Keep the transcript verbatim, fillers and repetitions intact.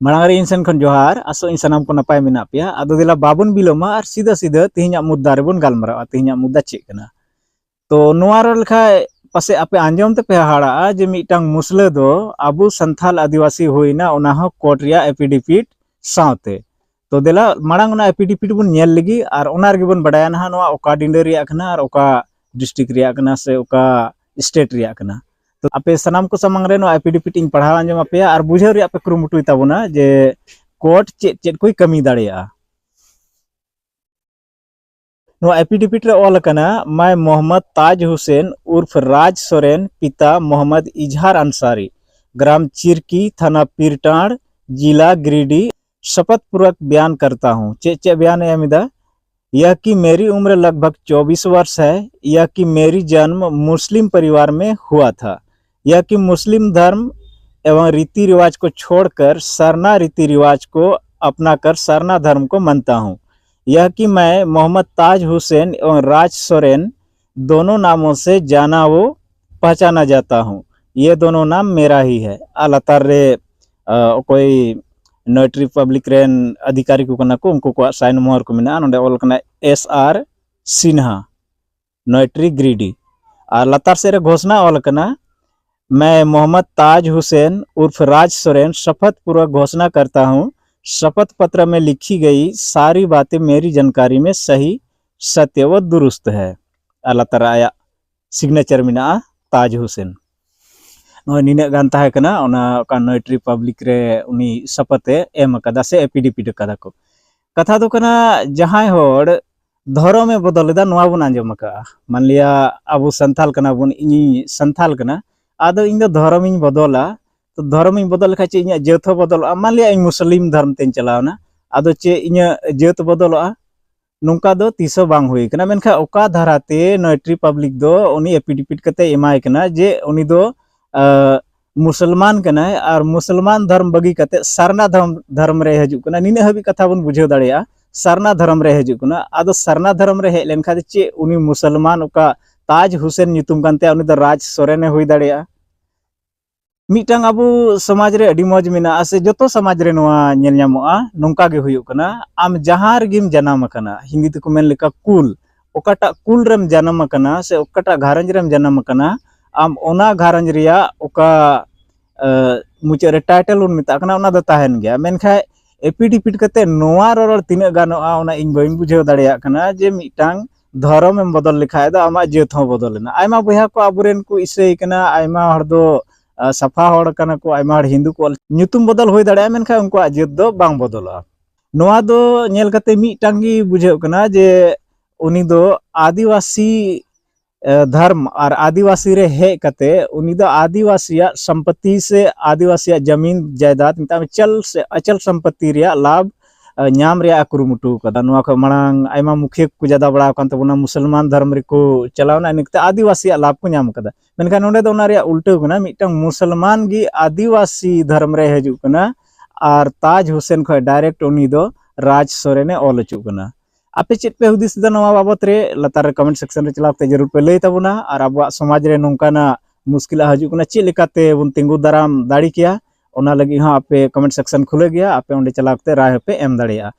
ᱢᱟᱲᱟᱝ ᱨᱮ ᱤᱧ ᱥᱮᱱ ᱠᱷᱚᱱ ᱡᱚᱦᱟᱨ, ᱟᱥᱚᱜ ᱤᱧ ᱥᱟᱱᱟᱢ ᱠᱚ ᱱᱟᱯᱟᱭ ᱢᱮᱱᱟᱜ ᱯᱮᱭᱟ᱾ ᱟᱫᱚ ᱫᱮᱞᱟ ᱵᱟᱵᱚᱱ ᱵᱤᱞᱚᱢᱟ ᱟᱨ ᱥᱤᱫᱷᱟᱹ ᱥᱤᱫᱷᱟᱹ ᱛᱮᱦᱮᱧᱟᱜ ᱢᱩᱫᱽᱫᱟ ᱨᱮᱵᱚᱱ ᱜᱟᱞᱢᱟᱨᱟᱣᱟ᱾ ᱛᱮᱦᱮᱧᱟᱜ ᱢᱩᱫᱽᱫᱟ ᱪᱮᱫ ᱠᱟᱱᱟ? ᱛᱚ ᱱᱚᱣᱟ ᱨᱚᱲ ᱞᱮᱠᱷᱟᱡ ᱯᱟᱥᱮᱡ ᱟᱯᱮ ᱟᱸᱡᱚᱢ ᱛᱮᱯᱮ ᱦᱟᱦᱟᱲᱟᱜᱼᱟ ᱡᱮ ᱢᱤᱫᱴᱟᱝ ᱢᱩᱥᱞᱟᱹ ᱫᱚ ᱟᱵᱚ ᱥᱟᱱᱛᱷᱟᱞ ᱟᱹᱫᱤᱵᱟᱹᱥᱤ ᱦᱩᱭᱱᱟ, ᱚᱱᱟ ᱦᱚᱸ ᱠᱳᱨᱴ ᱨᱮᱭᱟᱜ ᱮᱯᱤᱰᱤᱯᱤᱴ ᱥᱟᱶᱛᱮ᱾ ᱛᱚ ᱫᱮᱞᱟ ᱢᱟᱲᱟᱝ ᱚᱱᱟ ᱮᱯᱤᱰᱤᱯᱤᱴ ᱵᱚᱱ ᱧᱮᱞ ᱞᱮᱜᱮ ᱟᱨ ᱚᱱᱟ ᱨᱮᱜᱮ ᱵᱚᱱ ᱵᱟᱰᱟᱭᱟ ᱱᱟᱦᱟᱜ ᱱᱚᱣᱟ ᱚᱠᱟ ᱰᱤᱸᱰᱟᱹ ᱨᱮᱭᱟᱜ ᱠᱟᱱᱟ ᱟᱨ ᱚᱠᱟ ᱰᱤᱥᱴᱨᱤᱠᱴ ᱨᱮᱭᱟᱜ ᱠᱟᱱᱟ ᱥᱮ ᱚᱠᱟ ᱥᱴᱮᱴ ᱨᱮᱭᱟᱜ ᱠᱟᱱᱟ᱾ ᱛᱚ ᱟᱯᱮ ᱥᱟᱱᱟᱢ ᱠᱚ ᱥᱟᱢᱟᱝ ᱨᱮ ᱱᱚᱣᱟ ᱮᱯᱤᱰᱤᱯᱤᱴ ᱤᱧ ᱯᱟᱲᱦᱟᱣ ᱟᱸᱡᱚᱢ ᱟᱯᱮᱭᱟ ᱟᱨ ᱵᱩᱡᱷᱟᱹᱣ ᱨᱮᱭᱟᱜ ᱯᱮ ᱠᱩᱨᱩᱢᱩᱴᱩᱭ ᱛᱟᱵᱚᱱᱟ ᱡᱮ ᱠᱳᱨᱴ ᱪᱮᱫ ᱪᱮᱫ ᱠᱚᱭ ᱠᱟᱹᱢᱤ ᱫᱟᱲᱮᱭᱟᱜᱼᱟ᱾ ᱱᱚᱣᱟ ᱮᱯᱤᱰᱤᱯᱤᱴ ᱨᱮ ᱚᱞ ᱟᱠᱟᱱᱟ, मैं मोहम्मद ताज हुसैन उर्फ राज सोरेन, पिता मोहम्मद इजहार अंसारी, ग्राम चिरकी, थाना पीरटांड़, जिला गिरिडीह, शपथ पूर्वक बयान करता हूँ। ᱪᱮᱫ ᱪᱮᱫ ᱵᱮᱭᱟᱱ ᱮ ᱮᱢ ᱮᱫᱟ? यह कि मेरी उम्र लगभग चौबीस वर्ष है, यह कि मेरी जन्म मुस्लिम परिवार में हुआ था, यह कि मुस्लिम धर्म एवं रीति रिवाज को छोड़कर सरना रीति रिवाज को अपनाकर सरना धर्म को मानता हूँ, यह कि मैं मोहम्मद ताज हुसैन एवं राज सोरेन दोनों नामों से जाना वो पहचाना जाता हूँ, ये दोनों नाम मेरा ही है। ᱟᱨ ᱞᱟᱛᱟᱨ ᱨᱮ ᱚᱠᱚᱭ ᱱᱚᱭᱮᱴᱨᱤ ᱯᱟᱵᱽᱞᱤᱠ ᱨᱮᱱ ᱟᱫᱷᱤᱠᱟᱨᱤ ᱠᱚ ᱠᱟᱱᱟ ᱠᱚ, ᱩᱱᱠᱩ ᱠᱚᱣᱟᱜ ᱥᱟᱭᱤᱱ ᱢᱚᱦᱚᱨ ᱠᱚ ᱢᱮᱱᱟᱜᱼᱟ᱾ ᱱᱚᱰᱮ ᱚᱞ ᱠᱟᱱᱟ ᱮᱥ ᱟᱨ ᱥᱤᱱᱦᱟ, ᱱᱚᱭᱮᱴᱨᱤ ᱜᱤᱨᱤᱰᱤ᱾ ᱟᱨ ᱞᱟᱛᱟᱨ ᱥᱮᱫ ᱨᱮ ᱜᱷᱳᱥᱱᱟ ᱚᱞ ᱠᱟᱱᱟ, मैं मोहम्मद ताज हुसैन उर्फ राज सोरेन शपथ पूर्वक घोषणा करता हूँ, शपथ पत्र में लिखी गई सारी बातें मेरी जानकारी में सही, सत्य व दुरुस्त है। ᱟᱨ ᱞᱟᱛᱟᱨ ᱨᱮ ᱟᱭᱟᱜ ᱥᱤᱜᱽᱱᱮᱪᱟᱨ ᱢᱮᱱᱟᱜᱼᱟ, ᱛᱟᱡᱽ ᱦᱩᱥᱮᱱ᱾ ᱱᱚᱜᱼᱚᱭ ᱱᱤᱱᱟᱹᱜ ᱜᱟᱱ ᱛᱟᱦᱮᱸ ᱠᱟᱱᱟ ᱚᱱᱟ ᱚᱠᱟ ᱱᱚᱭᱮᱴᱨᱤ ᱯᱟᱵᱽᱞᱤᱠ ᱨᱮ ᱩᱱᱤ ᱥᱟᱯᱟᱛᱮ ᱮᱢ ᱟᱠᱟᱫᱟ ᱥᱮ ᱮᱯᱤᱰᱤᱯᱤᱴ ᱟᱠᱟᱫᱟ ᱠᱚ᱾ ᱠᱟᱛᱷᱟ ᱫᱚ ᱠᱟᱱᱟ, ᱡᱟᱦᱟᱸᱭ ᱦᱚᱲ ᱫᱷᱚᱨᱚᱢᱮ ᱵᱚᱫᱚᱞ ᱮᱫᱟ, ᱱᱚᱣᱟ ᱵᱚᱱ ᱟᱸᱡᱚᱢ ᱟᱠᱟᱫᱼᱟ᱾ ᱢᱟᱱᱞᱤᱭᱟ ᱟᱵᱚ ᱥᱟᱱᱛᱟᱞ ᱠᱟᱱᱟ ᱵᱚᱱ, ᱤᱧᱤᱧ ᱥᱟᱱᱛᱟᱞ ᱠᱟᱱᱟ, ᱟᱫᱚ ᱤᱧ ᱫᱚ ᱫᱷᱚᱨᱚᱢᱤᱧ ᱵᱚᱫᱚᱞᱟ᱾ ᱛᱚ ᱫᱷᱚᱨᱚᱢᱤᱧ ᱵᱚᱫᱚᱞ ᱞᱮᱠᱷᱟᱡ ᱪᱮᱫ ᱤᱧᱟᱹᱜ ᱡᱟᱹᱛ ᱦᱚᱸ ᱵᱚᱫᱚᱞᱚᱜᱼᱟ? ᱢᱟᱱᱞᱤᱭᱟ ᱤᱧ ᱢᱩᱥᱞᱤᱢ ᱫᱷᱚᱨᱚᱢ ᱛᱮᱧ ᱪᱟᱞᱟᱣᱱᱟ, ᱟᱫᱚ ᱪᱮᱫ ᱤᱧᱟᱹᱜ ᱡᱟᱹᱛ ᱵᱚᱫᱚᱞᱚᱜᱼᱟ? ᱱᱚᱝᱠᱟ ᱫᱚ ᱛᱤᱥ ᱦᱚᱸ ᱵᱟᱝ ᱦᱩᱭ ᱠᱟᱱᱟ᱾ ᱢᱮᱱᱠᱷᱟᱱ ᱚᱠᱟ ᱫᱷᱟᱨᱟᱛᱮ ᱱᱚᱭᱮᱴᱨᱤ ᱯᱟᱵᱽᱞᱤᱠ ᱫᱚ ᱩᱱᱤ ᱮᱯᱤᱰᱤᱯᱤᱴ ᱠᱟᱛᱮ ᱮᱢᱟᱭ ᱠᱟᱱᱟ ᱡᱮ ᱩᱱᱤ ᱫᱚ, ᱟ, ᱢᱩᱥᱚᱞᱢᱟᱱ ᱠᱟᱱᱟᱭ ᱟᱨ ᱢᱩᱥᱚᱞᱢᱟᱱ ᱫᱷᱚᱨᱚᱢ ᱵᱟᱹᱜᱤ ᱠᱟᱛᱮ ᱥᱟᱨᱱᱟ ᱫᱷᱚᱨᱚᱢ, ᱫᱷᱚᱨᱚᱢ ᱨᱮ ᱦᱤᱡᱩᱜ ᱠᱟᱱᱟ᱾ ᱱᱤᱱᱟᱹᱜ ᱦᱟᱹᱵᱤᱡ ᱠᱟᱛᱷᱟ ᱵᱚᱱ ᱵᱩᱡᱷᱟᱹᱣ ᱫᱟᱲᱮᱭᱟᱜᱼᱟ, ᱥᱟᱨᱱᱟ ᱫᱷᱚᱨᱚᱢ ᱨᱮ ᱦᱤᱡᱩᱜ ᱠᱟᱱᱟ᱾ ᱟᱫᱚ ᱥᱟᱨᱱᱟ ᱫᱷᱚᱨᱚᱢ ᱨᱮ ᱦᱮᱡ ᱞᱮᱱᱠᱷᱟᱱ ᱫᱚ ᱪᱮᱫ ᱩᱱᱤ ᱢᱩᱥᱚᱞᱢᱟᱱ ᱚᱠᱟ ᱛᱟᱡᱽ ᱦᱩᱥᱮᱱ ᱧᱩᱛᱩᱢ ᱠᱟᱱ ᱛᱟᱭᱟ, ᱩᱱᱤ ᱫᱚ ᱨᱟᱡᱽ ᱥᱚᱨᱮᱱᱮ ᱦᱩᱭ ᱫᱟᱲᱮᱭᱟᱜᱼᱟ? ᱢᱤᱫᱴᱟᱝ ᱟᱵᱚ ᱥᱚᱢᱟᱡᱽ ᱨᱮ ᱟᱹᱰᱤ ᱢᱚᱡᱽ ᱢᱮᱱᱟᱜᱼᱟ, ᱥᱮ ᱡᱚᱛᱚ ᱥᱚᱢᱟᱡᱽ ᱨᱮ ᱱᱚᱣᱟ ᱧᱮᱞ ᱧᱟᱢᱚᱜᱼᱟ᱾ ᱱᱚᱝᱠᱟ ᱜᱮ ᱦᱩᱭᱩᱜ ᱠᱟᱱᱟ, ᱟᱢ ᱡᱟᱦᱟᱸ ᱨᱮᱜᱮᱢ ᱡᱟᱱᱟᱢ ᱟᱠᱟᱱᱟ, ᱦᱤᱱᱫᱤ ᱛᱮᱠᱚ ᱢᱮᱱ ᱞᱮᱠᱟ ᱠᱩᱞ, ᱚᱠᱟᱴᱟᱜ ᱠᱩᱞ ᱨᱮᱢ ᱡᱟᱱᱟᱢ ᱟᱠᱟᱱᱟ ᱥᱮ ᱚᱠᱟᱴᱟᱜ ᱜᱷᱟᱨᱚᱸᱡᱽ ᱨᱮᱢ ᱡᱟᱱᱟᱢ ᱟᱠᱟᱱᱟ, ᱟᱢ ᱚᱱᱟ ᱜᱷᱟᱨᱚᱸᱡᱽ ᱨᱮᱭᱟᱜ ᱚᱠᱟ ᱢᱩᱪᱟᱹᱫ ᱨᱮ ᱴᱟᱭᱴᱮᱞ ᱵᱚᱱ ᱢᱮᱛᱟᱜ ᱠᱟᱱᱟ, ᱚᱱᱟ ᱫᱚ ᱛᱟᱦᱮᱱ ᱜᱮᱭᱟ᱾ ᱢᱮᱱᱠᱷᱟᱱ ᱮᱯᱤᱴ ᱤᱯᱤᱴ ᱠᱟᱛᱮ ᱱᱚᱣᱟ ᱨᱚᱨᱚᱲ ᱛᱤᱱᱟᱹᱜ ᱜᱟᱱᱚᱜᱼᱟ, ᱚᱱᱟ ᱤᱧ ᱵᱟᱹᱧ ᱵᱩᱡᱷᱟᱹᱣ ᱫᱟᱲᱮᱭᱟᱜ ᱠᱟᱱᱟ ᱡᱮ ᱢᱤᱫᱴᱟᱝ ᱫᱷᱚᱨᱚᱢ ᱮᱢ ᱵᱚᱫᱚᱞ ᱞᱮᱠᱷᱟᱡ ᱫᱚ ᱟᱢᱟᱜ ᱡᱟᱹᱛ ᱦᱚᱸ ᱵᱚᱫᱚᱞ ᱮᱱᱟ᱾ ᱟᱭᱢᱟ ᱵᱚᱭᱦᱟ ᱠᱚ ᱟᱵᱚᱨᱮᱱ ᱠᱚ ᱤᱥᱟᱹᱭ ᱠᱟᱱᱟ, ᱟᱭᱢᱟ ᱦᱚᱲ ᱫᱚ ᱥᱟᱯᱷᱟ ᱦᱚᱲ ᱠᱟᱱᱟ ᱠᱚ, ᱟᱭᱢᱟ ᱦᱚᱲ ᱦᱤᱱᱫᱩ ᱠᱚ ᱧᱩᱛᱩᱢ ᱵᱚᱫᱚᱞ ᱦᱩᱭ ᱫᱟᱲᱮᱭᱟᱜᱼᱟ, ᱢᱮᱱᱠᱷᱟᱱ ᱩᱱᱠᱩᱣᱟᱜ ᱡᱟᱹᱛ ᱫᱚ ᱵᱟᱝ ᱵᱚᱫᱚᱞᱚᱜᱼᱟ᱾ ᱱᱚᱣᱟ ᱫᱚ ᱧᱮᱞ ᱠᱟᱛᱮ ᱢᱤᱫᱴᱟᱝ ᱜᱮ ᱵᱩᱡᱷᱟᱹᱜ ᱠᱟᱱᱟ ᱡᱮ ᱩᱱᱤ ᱫᱚ ᱟᱹᱫᱤᱵᱟᱹᱥᱤ ᱫᱷᱚᱨᱢ ᱟᱨ ᱟᱹᱫᱤᱵᱟᱹᱥᱤ ᱨᱮ ᱦᱮᱡ ᱠᱟᱛᱮ ᱩᱱᱤ ᱫᱚ ᱟᱹᱫᱤᱵᱟᱹᱥᱤᱭᱟᱜ ᱥᱚᱢᱯᱚᱛᱤ ᱥᱮ ᱟᱹᱫᱤᱵᱟᱹᱥᱤᱭᱟᱜ ᱡᱟᱢᱤᱱ ᱡᱟᱭᱫᱟᱫ, ᱢᱮᱛᱟᱜ ᱢᱮ ᱪᱚᱞ ᱥᱮ ᱚᱪᱚᱞ ᱥᱚᱢᱯᱚᱛᱤ ᱨᱮᱭᱟᱜ ᱞᱟᱵᱷ ᱧᱟᱢ ᱨᱮᱭᱟᱜ ᱮ ᱠᱩᱨᱩᱢᱩᱴᱩ ᱟᱠᱟᱫᱟ᱾ ᱱᱚᱣᱟ ᱠᱷᱚᱱ ᱢᱟᱲᱟᱝ ᱟᱭᱢᱟ ᱢᱩᱠᱷᱤᱭᱟᱹ ᱠᱚᱠᱚ ᱡᱟᱫᱟ ᱵᱟᱲᱟ ᱟᱠᱟᱱ ᱛᱟᱵᱚᱱᱟ, ᱢᱩᱥᱚᱞᱢᱟᱱ ᱫᱷᱚᱨᱢ ᱨᱮᱠᱚ ᱪᱟᱞᱟᱣᱱᱟ, ᱤᱱᱟᱹ ᱠᱟᱛᱮ ᱟᱹᱫᱤᱵᱟᱹᱥᱤᱭᱟᱜ ᱞᱟᱵᱷ ᱠᱚ ᱧᱟᱢ ᱟᱠᱟᱫᱟ᱾ ᱢᱮᱱᱠᱷᱟᱱ ᱱᱚᱰᱮ ᱫᱚ ᱚᱱᱟ ᱨᱮᱭᱟᱜ ᱩᱞᱴᱟᱹᱣ ᱠᱟᱱᱟ, ᱢᱤᱫᱴᱟᱝ ᱢᱩᱥᱚᱞᱢᱟᱱ ᱜᱮ ᱟᱹᱫᱤᱵᱟᱹᱥᱤ ᱫᱷᱚᱨᱢ ᱨᱮ ᱦᱤᱡᱩᱜ ᱠᱟᱱᱟ ᱟᱨ ᱛᱟᱡᱽ ᱦᱩᱥᱮᱱ ᱠᱷᱚᱱ ᱰᱟᱭᱨᱮᱠᱴ ᱩᱱᱤ ᱫᱚ ᱨᱟᱡᱽ ᱥᱚᱨᱮᱱ ᱮ ᱚᱞ ᱦᱚᱪᱚᱜ ᱠᱟᱱᱟ᱾ ᱟᱯᱮ ᱪᱮᱫ ᱯᱮ ᱦᱩᱫᱤᱥ ᱮᱫᱟ ᱱᱚᱣᱟ ᱵᱟᱵᱚᱛ ᱨᱮ? ᱞᱟᱛᱟᱨ ᱨᱮ ᱠᱚᱢᱮᱱᱴ ᱥᱮᱠᱥᱚᱱ ᱨᱮ ᱪᱟᱞᱟᱣ ᱠᱟᱛᱮ ᱡᱟᱹᱨᱩᱲ ᱯᱮ ᱞᱟᱹᱭ ᱛᱟᱵᱚᱱᱟ, ᱟᱨ ᱟᱵᱚᱣᱟᱜ ᱥᱚᱢᱟᱡᱽ ᱨᱮ ᱱᱚᱝᱠᱟᱱᱟᱜ ᱢᱩᱥᱠᱤᱞᱟᱜ ᱦᱤᱡᱩᱜ ᱠᱟᱱᱟ, ᱪᱮᱫ ᱞᱮᱠᱟᱛᱮ ᱵᱚᱱ ᱛᱤᱸᱜᱩ ᱫᱟᱨᱟᱢ ᱫᱟᱲᱮ ᱠᱮᱭᱟ, ᱚᱱᱟ ᱞᱟᱹᱜᱤᱫ ᱦᱚᱸ ᱟᱯᱮ ᱠᱚᱢᱮᱱᱴ ᱥᱮᱠᱥᱚᱱ ᱠᱷᱩᱞᱟᱹ ᱜᱮᱭᱟ, ᱟᱯᱮ ᱚᱸᱰᱮ ᱪᱟᱞᱟᱣ ᱠᱟᱛᱮ ᱨᱟᱭ ᱦᱚᱸᱯᱮ ᱮᱢ ᱫᱟᱲᱮᱭᱟᱜᱼᱟ᱾